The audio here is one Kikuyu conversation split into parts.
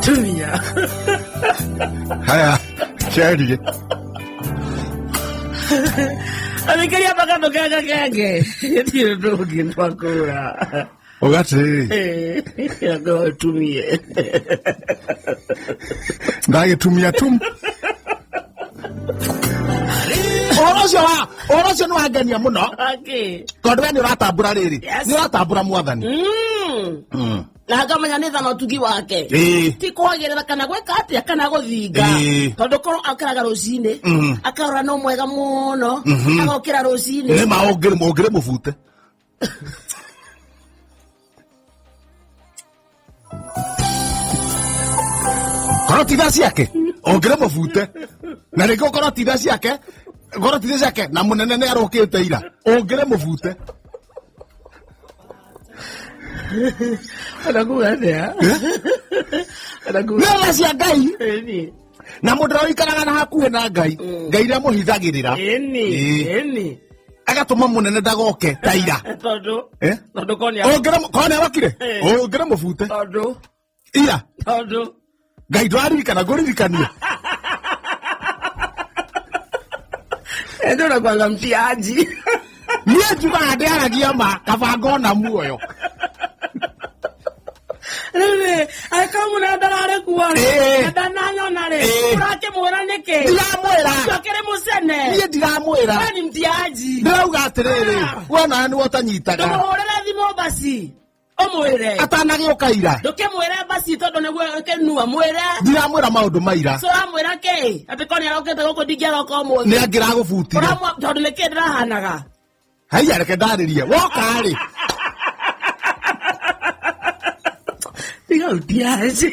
Tumia. Haya, kĩarie. Athikĩria makatũkenga kenge. Gũtirĩ ũndũ ũngĩ twakũra. Ũgatĩrĩrĩ. Ngorwo tumie. Ndagĩtumia tum. Ũhoro ũcio wa ũhoro ũcio nĩ wangenia mũno Akĩ. tondũ we nĩ ũratambũra rĩrĩ Yes. nĩ ũratambũra mwathani. Na ngamenya nĩ tha na ũtugi wake. Ĩĩ. Ti kwagĩrĩra kana gwĩka atĩa kana gũthinga. Ĩĩ. Tondũ korwo akĩraga rũcinĩ akarora no mwega mũno agokĩra rũcinĩ. Nĩ ma ũngĩrĩ ũngĩrĩ mũbute. Korwo ti tha ciake ũngĩrĩ mũbute na rĩngĩ ũkorwo ti tha ciake korwo ti tha ciake na mũnene nĩ arũkĩte ira ũngĩrĩ mũbute. Anakuga atĩa? Anakuga Nĩ tha cia Ngai Ĩni. na mũndũ ũrĩa ũikaraga na hakuhĩ na Ngai Ngai nĩ amũhithagĩrĩra Ĩni. Ĩĩ. Ĩni. Agatũma mũnene ndagoke ta ira. Tondũ. Eh? Tondũ korwo nĩ Ũngĩrĩ korwo nĩ arokire Eh. ũngĩrĩ mũbute Tondũ. ira. Tondũ. Ngai ndũraririkana ngũririkanie. Endo unakuanga mtiaji. Niĩ njugaga ndĩaragia ma kaba ngona muoyo. Rĩu angĩkorwo mũnene ndararĩ kuo rĩ, Ĩĩ. na ndananyona rĩ, Ĩĩ. ũrakĩmwĩra nĩkĩ? Ndiramwĩra. Ũcio akĩrĩ mũcene. Niĩ ndiramwĩra. We ni mtiaji. Ndĩrauga atĩrĩrĩ we nawe nĩwe ũtanyitaga. Ndũmũhũrĩre thimũ basi. Ũmwĩre. Atanagĩũka ira. Ndũkĩmwĩre basi tondũ nĩguo ĩkĩnua mwĩre. Ndiramwĩra maũndũ ma ira. So ũramwĩra kĩ? Atĩ korwo nĩarokĩte gũkũ ndingĩaroka ũmũthĩ. Nĩ angĩragũbutire. Tondũ nĩkĩ ndĩrahanaga? Haiya reke ndarĩrie woka rĩ. Tiga ũtiaji.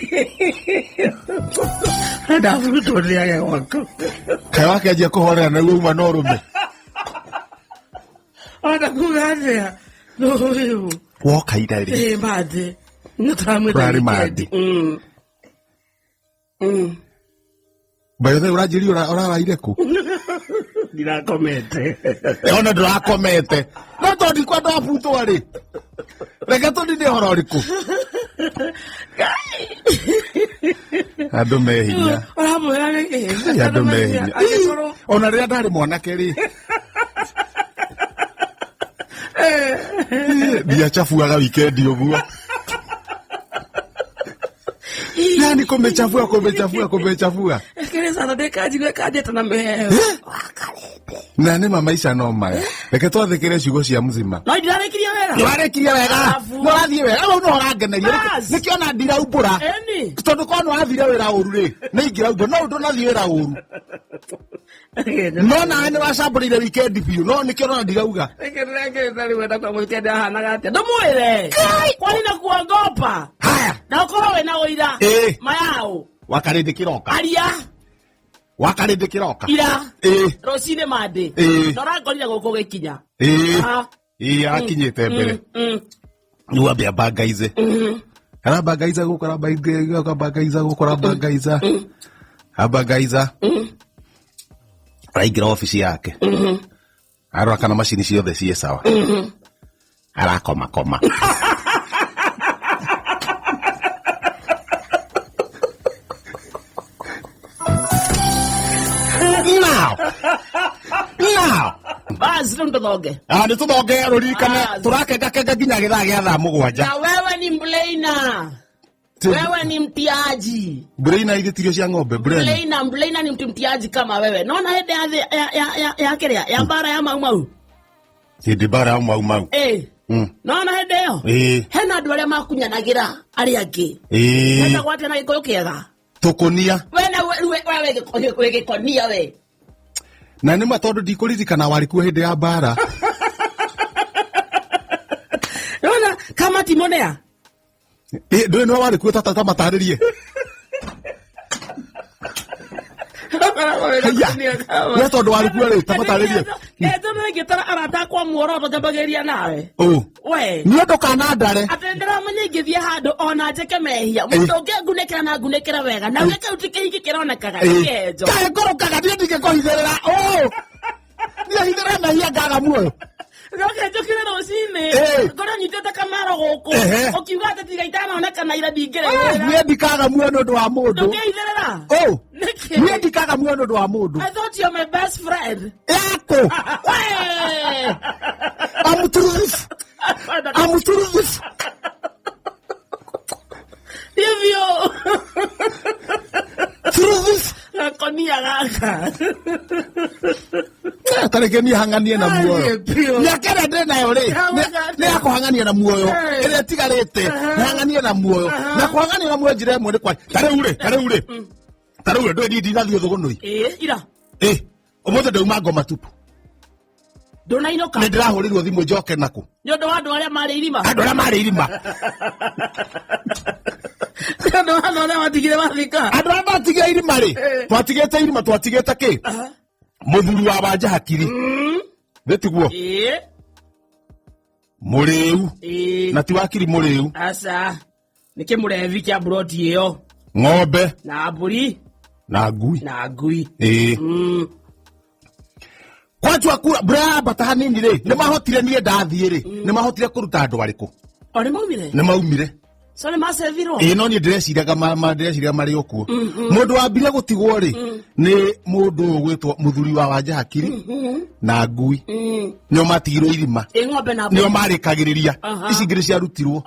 Ndabutwo ndĩage gwaku. Kaĩ wakĩanjia kũhorera nĩguo uma na ũrũme. Ona kuga atĩa? Nũyũ. Woka ira rĩ. Ĩ Monday. Nĩ tũramwĩta Kũrarĩ weekend. Monday. By the way ũranjĩria ũraraire kũ? Ndirakomete. Ona ndũrakomete no tondũ ndikwenda wabutwo rĩ reke tũnine ũhoro ũrĩkũ andũ me hinya. Ũramwĩra nĩkĩ? Ai, andũ me hinya. Angĩkorwo Ona rĩrĩa ndarĩ mwanake rĩ ndiachafuaga wikendi ũguo yani kũmĩchafua kũmĩchafua kũmĩchafua. Kĩrĩ Saturday kanjigua kanjĩte na mĩheo. Na nĩ ma maica no maya reke twathĩkĩre ciugo cia mzima. No ndirarĩkirie wĩra. Nĩwarĩkirie wega. Arabu. Nĩũrathiĩ wega rĩu no ũrangeneria. Bas. Nĩkĩo ona ndiraumbũra. Ĩni. Tondũ korwo nĩwathire wĩra ũru rĩ nĩ ingĩraumbũra no ndũnathiĩ wĩra ũru no nawe nĩwacambũrĩire wikendi biũ no nĩkĩo ona ndirauga. Nĩkĩndĩrekĩte rĩu enda kwa weekend ahanaga atĩa? Ndũmwĩre. Kwani na kuogopa? Haya. Na ũkorwo wĩna ũira. Ĩĩ. Mayaũ. Wakarĩndĩ kĩroka. Aria. Wakarĩndĩ kĩroka. Ira. Ĩĩ. Rũcinĩ Monday. Ĩĩ. Na ũrangorire gũkũ gĩkinya. Ĩĩ. Ah. Ĩĩ arakinyĩte mbere. Rĩu ambe ambangaize arambangaiza gũkũ arambangaiza gũkũ arambangaiza ambangaiza araingĩra obici yake arora kana macini ciothe ciĩ sawa arakoma koma. Now. Now. Basi rĩu tũthonge. Ah, nĩ tũthonge rũririkane Bas. tũrakengakenga nginya gĩthaa gĩa thaa mũgwanja. Na wewe ni mblena. Wewe ni mtiaji. Brain ithe tirio cia ng'ombe brain. Mblena, mblena ni mtu mtiaji kama wewe. Naona hĩndĩ ya ya kĩrĩa ya mbara ya mau mau. Hĩndĩ mbara ya mau mau. Eh. Naona hĩndĩ ĩyo. Ĩĩ. Hena andũ arĩa makunyanagĩra arĩa angĩ. Ĩĩ. Metagwo atĩa na gĩkũyũ kĩega? Tũkũnia. We na we we we wĩ gĩkonia we. Na nĩ ma tondũ ndikũririkana warĩ kuo hĩndĩ ya mbara. Naona kama timonea. Ĩ, ndũĩ nĩwe warĩ kuo tata ta matarĩrie. Haiya. We tondũ warĩ kuo rĩ ta matarĩrie. Tondũ ingĩtara arata akwa muoroto njambagĩrĩria nawe. Ũ. We. Niĩ ndũkanandare. Atĩ ndĩramenya ingĩthiĩ handũ ona njĩke mehia mũndũ ũngĩ ngunĩkĩra na ngunĩkĩra wega na ũrĩa kĩu ti kĩhiki kĩronekaga nĩ kĩenjo. Kaĩ ngũrũkaga niĩ ndingĩkũhithĩrĩra. Ũ. Niĩ hithĩrĩra mehia ngaga muoyo. Njoke njũkĩre rũcinĩ Eh. ngorwo nyitĩte kamero gũkũ Ehe. ũkiuga atĩ tiga itanonekana ira ndingĩrĩ Ah, wĩra. niĩ ndikaga muoyo nĩ ũndũ wa mũndũ. Ndũngĩithĩrĩra. Oh, Nĩkĩ? niĩ ndikaga muoyo nĩ ũndũ wa mũndũ. I thought you're my best friend. Yako. We! I'm truth. I'm truth. Hivyo. Truth. Gakonia gaka. Tareke niĩ hang'anie na muoyo. Athiĩ biũ. Mĩaka ĩrĩa ndĩ nayo rĩ, nĩ ya kũhang'ania na muoyo. Ĩrĩa ĩtigarĩte, nĩ hang'anie na muoyo. Na kũhang'ania na muoyo njĩra ĩmwe nĩ kwa ta rĩu rĩ, ta rĩu rĩ. Ta rĩu rĩ, ndũĩ niĩ ndinathiĩ thũgũnũi. Ĩ, ira. Ĩ, ũmũthĩ ndauma ngoma tupu. Ndũnainũka. Nĩ ndĩrahũrĩrwo thimũ njoke nakũ. Nĩ ũndũ wa andũ arĩa marĩ irima. Andũ arĩa marĩ irima. Nĩ ũndũ wa andũ arĩa matigire mathika. Andũ arĩa matigire irima rĩ, twatigĩte irima, twatigĩte kĩ? Mũthuri wa Wanja Hakiri. Nĩ tiguo? Ĩ. Mũrĩu. Ĩ. Na ti wakiri mũrĩu. Aca. Nĩ kĩmũrebi kĩa mburoti ĩyo. Ng'ombe. Na mbũri. Na ngui. Na ngui. Ĩ. Kwanjua kura mbura yambata hanini rĩ, nĩ mahotire niĩ ndathiĩ rĩ, nĩ mahotire kũruta andũ arĩkũ? O nĩ maumire? Nĩ maumire. So nĩ macevirwo? Ĩ, no niĩ ndĩreciraga ndĩreciraga marĩ o kuo. Mũndũ wambire gũtigwo rĩ, nĩ mũndũ ũyũ ũgwĩtwo mũthuri wa Wanja Hakiri na ngui. Nĩo matigirwo irima. Ĩ, ng'ombe na mbũri. Nĩo marĩkagĩrĩria. Ici ingĩ nĩ ciarutirwo.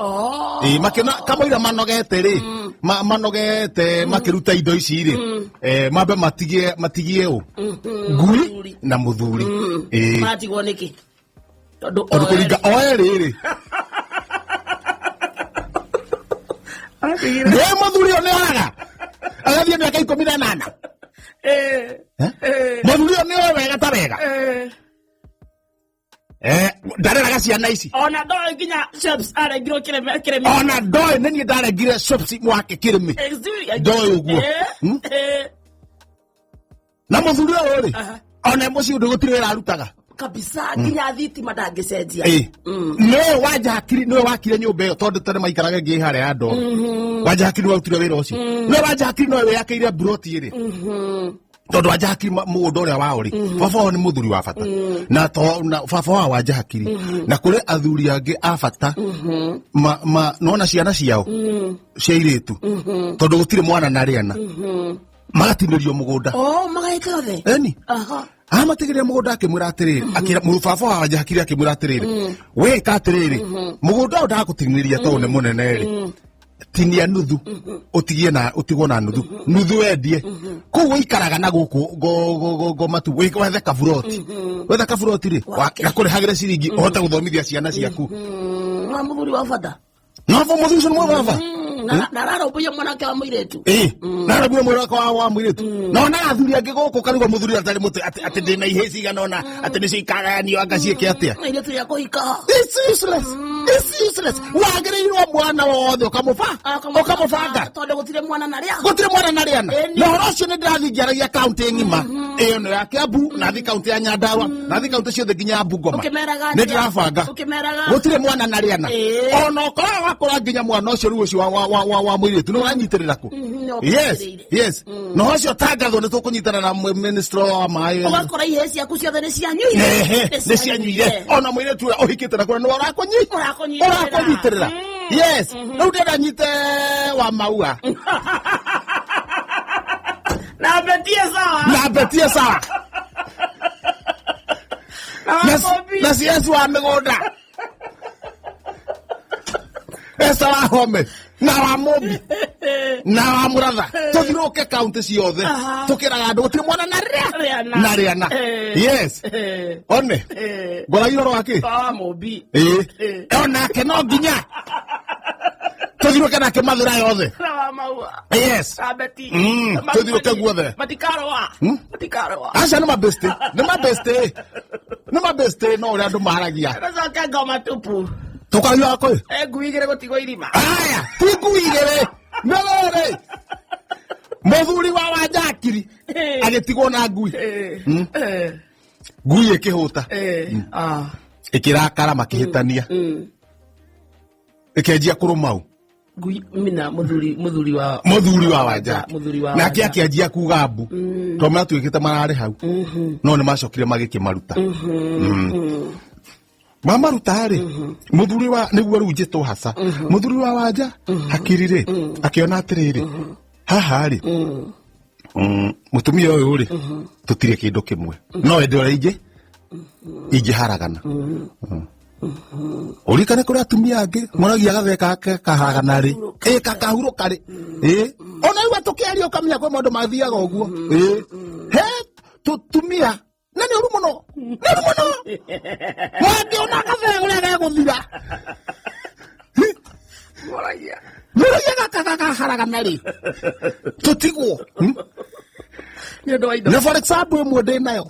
Ĩ, makĩona kamũira manogete rĩ, manogete makĩruta indo ici rĩ, mambe matigie ũ? Ngui na mũthuri. Ĩ. Matigwo nĩkĩ? Tondũ Tondũ kũringa o erĩ rĩ. Nĩ mũthuri ũyũ nĩ oraga. Agathiĩ mĩaka 18. Mũthuri ũyũ nĩ oĩ wega ta wega. Ndareraga ciana ici. Ona ndoĩ nginya Shops arengirwo kĩrĩmĩ. Ona ndoĩ nĩ niĩ ndarengire Shops mwake kĩrĩmĩ. Ndoĩ ũguo. Na mũthuri ũyũ rĩ, ona mũciĩ ũndũ gũtirĩ wĩra arutaga. Kabisa, nginya thitima ndangĩcenjia. Nĩwe Wanja Hakiri, nĩwe wakire nyũmba ĩyo tondũ tene maikaraga ngĩ harĩa ya ndoro. Wanja Hakiri nĩwe warutire wĩra ũcio. Nĩwe Wanja Hakiri nĩwe wĩyakĩire mburoti ĩrĩ. Tondũ Wanja Hakiri mũgũnda ũrĩa wao rĩ, baba wao nĩ mũthuri wa bata. Na to, na baba wao Wanja Hakiri. Na kũrĩ athuri angĩ a bata. Nona ciana ciao cia airĩtu. Tondũ gũtirĩ mwana na rĩana. Magatinĩrio mũgũnda. Oh, magaĩka othe? Eni. Amatigĩrĩra mũgũnda akĩmwĩra atĩrĩrĩ, akĩra baba wa Wanja Hakiri akĩmwĩra atĩrĩrĩ, we ĩka atĩrĩrĩ, mũgũnda ũyũ ndagũtinĩria tondũ nĩ mũnene rĩ, tinia nuthu, ũtigie na, ũtigwo na nuthu, nuthu wendie. Kũu ũikaraga na gũkũ ngoma tu, wethe kaburoti. Wethe kaburoti rĩ, gakũrĩhagĩre ciringi, ũhote gũthomithia ciana ciaku. Na mũthuri wa bata. Na mũthuri ũcio nĩ mwa baba. Na ararũmbũiya mwanake wa mũirĩtu. Na ararũmbũiya mwanake wa mũirĩtu. Na ona athuri angĩ gũkũ karugwo mũthuri atarĩ mũtĩ, atĩ ndĩna ihĩĩ cigana ũna, atĩ nĩcio ikagayanio anga ciĩke atĩa. Airĩtu ya kũhika. It's useless. It's useless. Wagĩrĩirwo mwana wothe ũkamũbanga. Tondũ gũtirĩ mwana na rĩa. Gũtirĩ mwana na rĩana. Na ũhoro ũcio nĩ ndĩrathiĩ ngĩaragia kaũntĩ ng'ima. Ĩyo nĩ ya Kiambu, na thiĩ kaũntĩ ya Nyandarua, na thiĩ kaũntĩ ciothe nginya ya Bungoma. Ũkĩmeraga Nĩ atĩa? ndĩrabanga. Ũkĩmeraga? Gũtirĩ mwana na rĩana. Ona ũkoraga wakũra nginya mwana ũcio rĩu ũcio wa mũirĩtu, nĩ ũranyitĩrĩra kũ? Yes, yes. Na ũcio tangathwo nĩ tũkũnyitana na minister wa maĩ. Ũgakora ihĩĩ ciaku ciothe nĩ cianyuire. Ehe, nĩ cianyuire. Ona mũirĩtu ũrĩa ũhikĩte na kũrĩa nĩ Ũrakũnyitĩrĩra. ũrakũnyitĩrĩra. Yes. Rĩu ndĩrenda nyite wa maua. Na mbetie sawa. Na mbetie sawa. Na Wakobi. Na CS wa mĩgũnda. Esa wa Home, na wa Mũmbi, na wa Mũratha. Tũthiũrũrũke kaũntĩ ciothe. Tũkĩraga andũ gũtirĩ mwana na rĩa. Rĩana. Na rĩana. Yes. One. Ngoragirwo ũhoro wa kĩ? Wa Mũmbi. Onake no nginya. Tũthiũrũrũke nake Mathĩra yothe. Na wa Maua. Yes. Na Beti. Tũthiũrũrũke guothe. Matikarũa. Matikarũa. Aca nĩ mabeste. Nĩ mabeste. Nĩ mabeste no ũrĩa andũ maragia. Tũcoke ngoma tupu. Tũkariũa kũ? Ngui igĩrĩ gũtigwo irima. Aya, ti ngui igĩrĩ. Nĩ rĩrĩ. Mũthuri wa Wanja Hakiri agĩtigwo na ngui. Ngui ĩkĩhũta. Ĩkĩrakara makĩhĩtania. Ĩkĩanjia kũrũma ũ. Ngui mina mũthuri wa Mũthuri wa Wanja. Mũthuri wa Nake Wanja. akĩanjia kuga mbu. Tondũ matuĩkĩte mararĩ hau. No nĩ macokire magĩkĩmaruta. Mamaruta rĩ, mũthuri wa nĩguo rĩu njĩtwo haca, mũthuri wa Wanja Hakiri rĩ, akĩona atĩrĩrĩ, haha rĩ, mũtumia ũyũ rĩ, tũtirĩ kĩndũ kĩmwe, no ende ũrĩa ingĩharagana. Ũririkane kũrĩ atumia angĩ moragia gathee gake kaharagana rĩ, ĩ kakahurũka rĩ, ĩ ona rĩu tũkĩaria ũkamenya kwĩ maũndũ mathiaga ũguo, ĩ he tũtumia na nĩ ũru mũno, nĩ ũru mũno, wangĩona gathee ũrĩa gegũthira. Moragia. Mũragia gaka gakaharagana rĩ, tũtigwo. Nĩ ũndũ wa indo. Na for example ĩmwe ndĩ nayo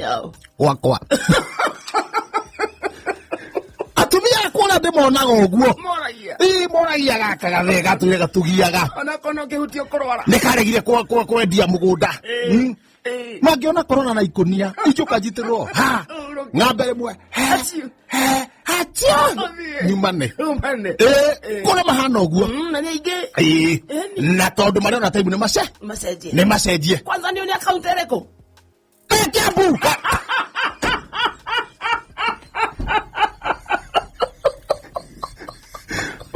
Yao. gwakwa, atumia akwa ũrĩa ndĩmonaga ũguo. Moragia. Ĩ moragia gaka gathee gatũire gatũgiaga. Onako no kĩhutie kũrwara. Nĩ karegire kwendia mũgũnda. Mangĩona korona na ikũnia injũka njitĩrwo ha ng'ambe ĩmwe he. Acio. He hacio. Ũthiĩ. Nyumane. Umane. Ĩ kũrĩa mahana ũguo. Na nĩ aingĩ. Ĩ Ĩni. na tondũ marĩona taimu nĩ mace Macenjie. nĩ macenjie. Kwanza nĩ ũnĩ akaunti ĩrĩkũ? Ĩ Kiambu.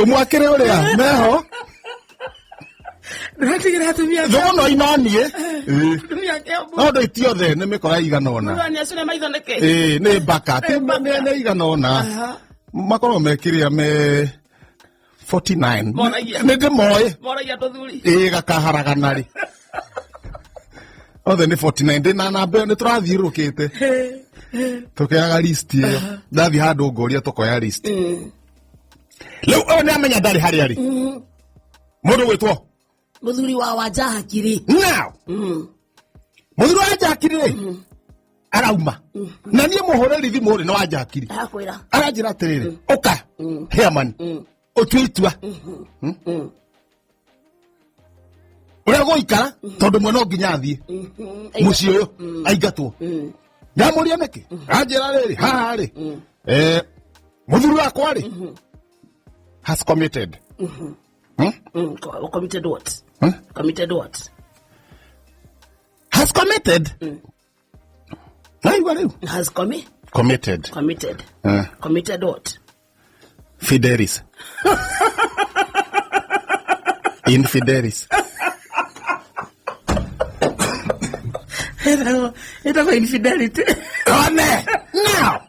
Ũmwakĩre ũrĩa meho. Ndĩratigĩra atumia. Thũgũno inoniĩ. Atumia a Kiambu. No ndå itiothe nä mä kora igana ona. Mũrũani acio nĩ maithondeke. Ä nä mbaka ti nä igana ona. Makorwo mekä rä a me 49. Moragia. Nä ndä moä. Moragia tũthuri. Ä gakaharagana rä othe nä 49, ndä na namba ä yo nä tå rathiä rå kä te tå keaga list ä yo, ndathiä handå ngoria tå koya list. Rä u å nä amenya ndarä harä arä må ndå gwä two. Mũthuri wa Wanja Hakiri. Now mũthuri wa Njakiri rĩ arauma na niĩ mũhũrĩri thimũ rĩ nĩ wa Njakiri. Akwĩra. Aranjĩra atĩrĩrĩ, ũka heaman ũtue itua ũrĩa gũikara tondũ mwe no nginya athiĩ mũciĩ ũyũ aingatwo. Ndamũria nĩkĩ, anjĩra rĩrĩ, haha rĩ, mũthuri wakwa rĩ has committed. Hmm? Committed what? Hmm? Committed what? Has committed. Naigua rĩu. Has committed. Committed. Committed what? Fidelis. Infidelis. Ĩtagwo infidelity. One! Now!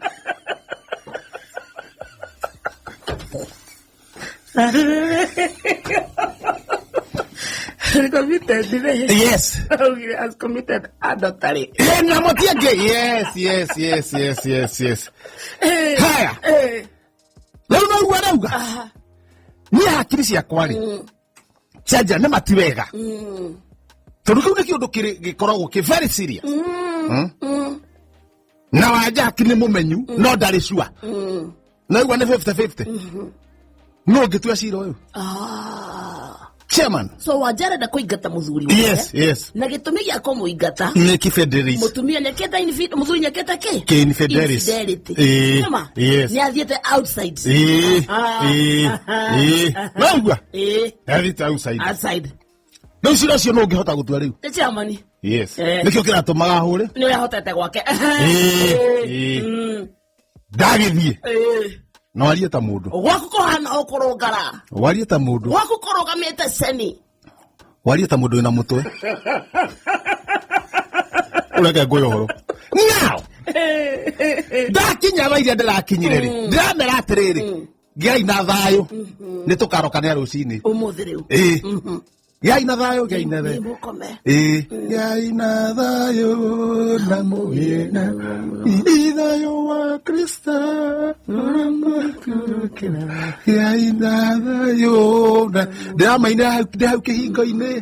Committed rĩ. Yes. Augire has committed adultery. Eh, na mũtiangĩ. Yes, yes, yes, yes, yes, yes. Haya. Rĩu no ũguo arauga. Niĩ hakiri ciakwa rĩ, cianjĩra nĩ mati wega. Tondũ kĩu nĩ kĩũndũ gĩkoragwo kĩ very serious. Na Wanja Hakiri nĩ mũmenyu, no ndarĩ sure. Naigua nĩ 50-50. No ũngĩtua cira ũyũ. Ah. Chairman. So Wanja arenda kũingata mũthuri wake. Yes. Na gĩtũmi gĩa kũmũingata, Nĩ kĩbederis. mũtumia nĩekĩte mũthuri nĩekĩte kĩ? Kĩ infidelis. Infidelity. Ĩĩ, Nĩma? yes. Nĩ athiĩte outside. Ĩĩ, Ah. ĩĩ, ĩĩ. Naigua? Ĩĩ. Athiĩte outside. Outside. Rĩu cira ũcio no ũngĩhota gũtua rĩu. Nĩ chairman. Yes. Eh. Nĩkĩo kĩratũmaga hũre. Nĩ ũrĩa ahotete gwake. Ĩĩ, ĩĩ. Ndagĩthiĩ. Ĩĩ. Na warie ta mũndũ. Gwaku kũhana o kũrũngara. Warie ta mũndũ. Gwaku kũrũgamĩte ceni. Warie ta mũndũ wĩna mũtwe. Ũreke ngũye ũhoro. Now! Ndakinya thaa iria ndĩrakinyire rĩ, ndĩramera atĩrĩrĩ, gĩai na thayũ, nĩ tũkarokania rũcinĩ. Ũmũthĩ rĩu. Ĩĩ. Gĩai na thayũ, gĩai na thayũ. Mũkome. Ĩĩ. Gĩai na thayũ na mũgĩe na thayũ wa Kristo. Gĩai na thayũ na ndĩramainĩra hau ndĩ hau kĩhingo-inĩ.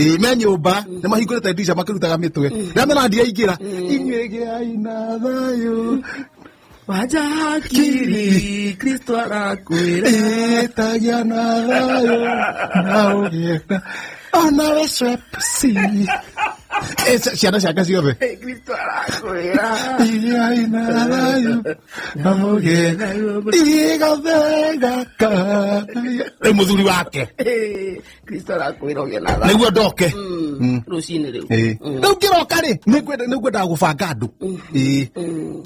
Ĩĩ, me nyũmba nĩ mahingũrĩte ndirica makĩrutaga mĩtwe. Ndĩramera ndiraingĩra. Inyuĩ gĩai na thayũ. Wanja Hakiri, Kristo arakwĩra. Ĩtagia na thayũ na ũgĩe na onawe Schweppes. Ciana ciake ciothe. Kristo arakwĩra. Iria ina thayũ na mũgĩ igathegaka rĩu mũthuri wake. Kristo arakwĩra ũgĩe na thayũ. Nĩguo ndoke. Rũcinĩ rĩu. Rĩu ngĩroka rĩ, nĩngwendaga gũbanga andũ. Ĩĩ.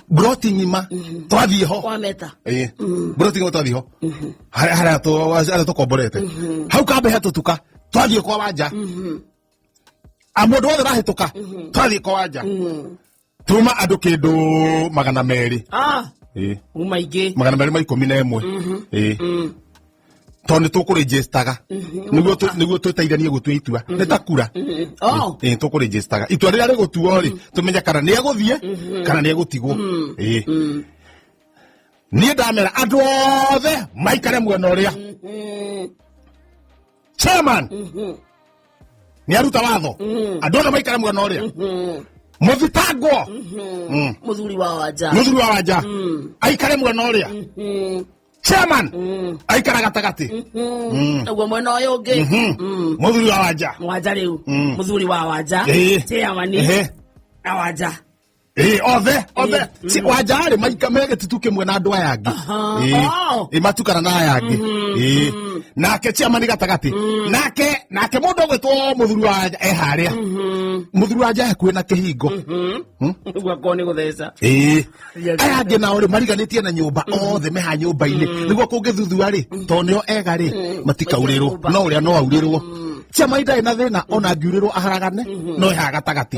Mburoti ng'ima twathiĩ ho. Kwa meta. Ĩĩ. Mburoti ng'ima twathiĩ ho harĩa harĩa tũkomborete hau kambe hetũtuka, twathiĩ kwa Wanja. A mũndũ wothe ũrahĩtũka, twathiĩ kwa Wanja, tuma andũ kĩndũ 200. Ah, Ĩĩ. uma ingĩ. 211. Ĩĩ, tondũ nĩ tũkũrĩnjĩstaga nĩguo twĩteithanie gũtua itua, nĩ ta kura. Oh. Ĩĩ, tũkũrĩnjĩstaga itua rĩrĩa rĩgũtuo rĩ, tũmenye kana nĩ egũthiĩ kana nĩ egũtigwo. Ĩĩ, niĩ ndamera andũ othe maikare mwena ũrĩa chairman nĩ aruta watho, andũ othe maikare mwena ũrĩa mũthitangwo. Mũthuri wa Wanja. Mũthuri wa Wanja aikare mwena ũrĩa chairman aikara gatagatĩ. Naguo mwena ũyũ ũngĩ. Mũthuri wa Wanja. Wanja rĩu. Mũthuri wa Wanja. Chairman. Na Wanja. Ĩĩ, othe othe. Wanja rĩ, maika me gĩtitu kĩmwe na andũ aya angĩ. Ĩĩ. Oh. Ĩĩ, matukana na aya angĩ. Ĩĩ. Nake chairman gatagatĩ, nake mũndũ ũgwĩtwo mũthuri wa Wanja e harĩa, mũthuri wa Wanja hakuhĩ na kĩhingo. Ũguo akorwo nĩ gũtheca. Ĩĩ, aya angĩ nao rĩ, mariganĩtie na nyũmba, othe meha nyũmba-inĩ, nĩguo kũngĩthuthua rĩ, tondũ nĩo ega rĩ, matikaurĩrwo. Maikare No ũrĩa no aurĩrwo, chairman ndarĩ na thĩna, ona angiurĩrwo aharagane, no ehaga gatagatĩ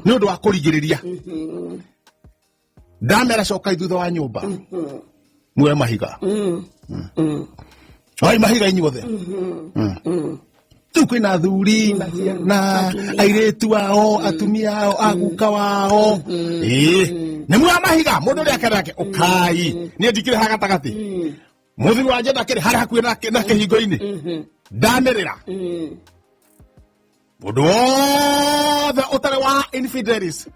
nĩ ũndũ wa kũrigĩrĩria. Ndamera cokai thutha wa nyũmba, muoe mahiga, oi mahiga inyuothe. Rĩu kwĩna athuri na ciana, airĩtu ao, atumia ao, aguka wao. Ĩĩ, nĩ muoya mahiga, mũndũ ũrĩa akere nake ũkai, niĩ ndikĩrĩ ha gatagatĩ, mũthuri wa njenda akĩrĩ harĩa hakuhĩ na kĩhingo-inĩ. Ndanĩrĩra mũndũ wothe ũtarĩ wa infidelis,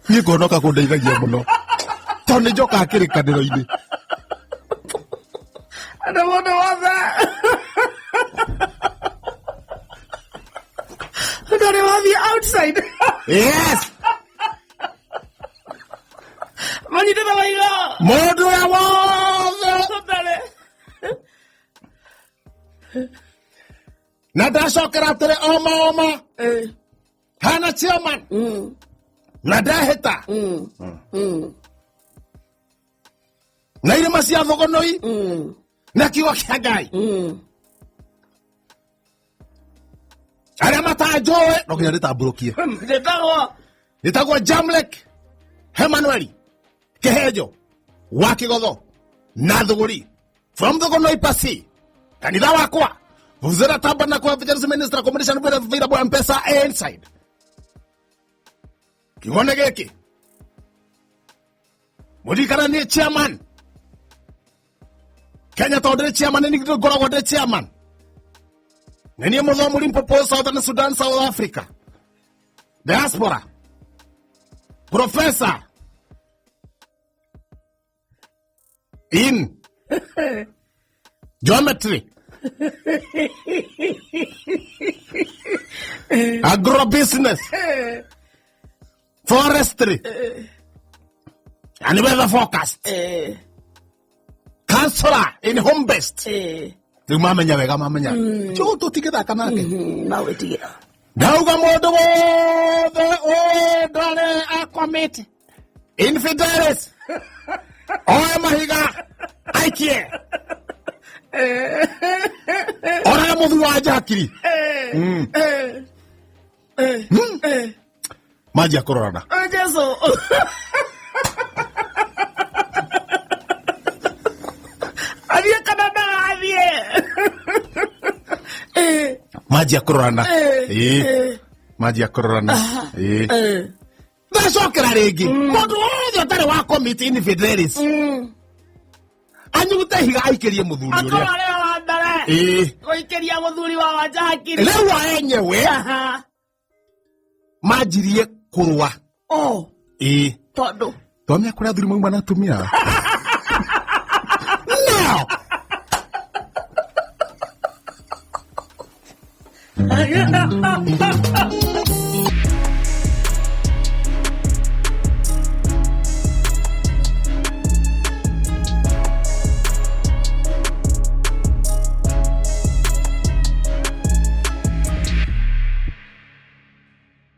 niĩ ngũhonoka kũndeithagia mũno tondũ nĩ njokaga kĩrĩkanĩro-inĩ. Andũ mũndũ wothe ũtarĩ wathiĩ outside. Yes. Manyitĩte mahiga. Mũndũ ũrĩa wothe ũtarĩ na ndacokera atĩrĩ, oma oma hana chairman na ndehĩta na irĩma cia Thogonoi na kiugo kĩa Ngai, arĩa matanjũĩ no nginya ndĩtambũrũkie. Njĩtagwo. Nĩtagwo Jamlek Hemanueli Kĩhenjo wa Kĩgotho na Thũgũri from Thogonoi Pasi, kanitha wakwa Vuvuzela Tabernacle Evangelism Ministry, accommodation available, M-Pesa inside. Kiugo nĩ gĩkĩ, mũririkana nĩ chairman Kenya, tondũ ndĩ chairman, nĩ ngoragwo ndĩ chairman, nĩ niĩ mũthomu Limpopo, Southern Sudan, South Africa diaspora professor in geometry, agrobusiness, forestry and weather forecast, counselor in home based. Rĩu mamenya wega, mamenya tũ tũtingĩthaka nake. Magwĩtigĩra. Ndauga mũndũ wothe ũndarĩ akomit infidelis oe mahiga aikie orage mũthuri wa njakiri. Manjia kũrorana. Jesu. Athiĩ kana ndagathiĩ? Manjia kũrorana. Ĩĩ, manjia kũrorana. Ĩĩ, ndacokera rĩngĩ, mũndũ wothe ũtarĩ wa commit infidelis anyute ihiga aikĩrie mũthuri Akorwo ũrĩa. arĩ wa mbere gũikĩria mũthuri wa Wanja hakiri. Rĩu a enyewe manjirie kũrũa. Oh, Ĩĩ. Tondũ Twamenya kũrĩa athuri mauma na atumia no. Ha ha ha!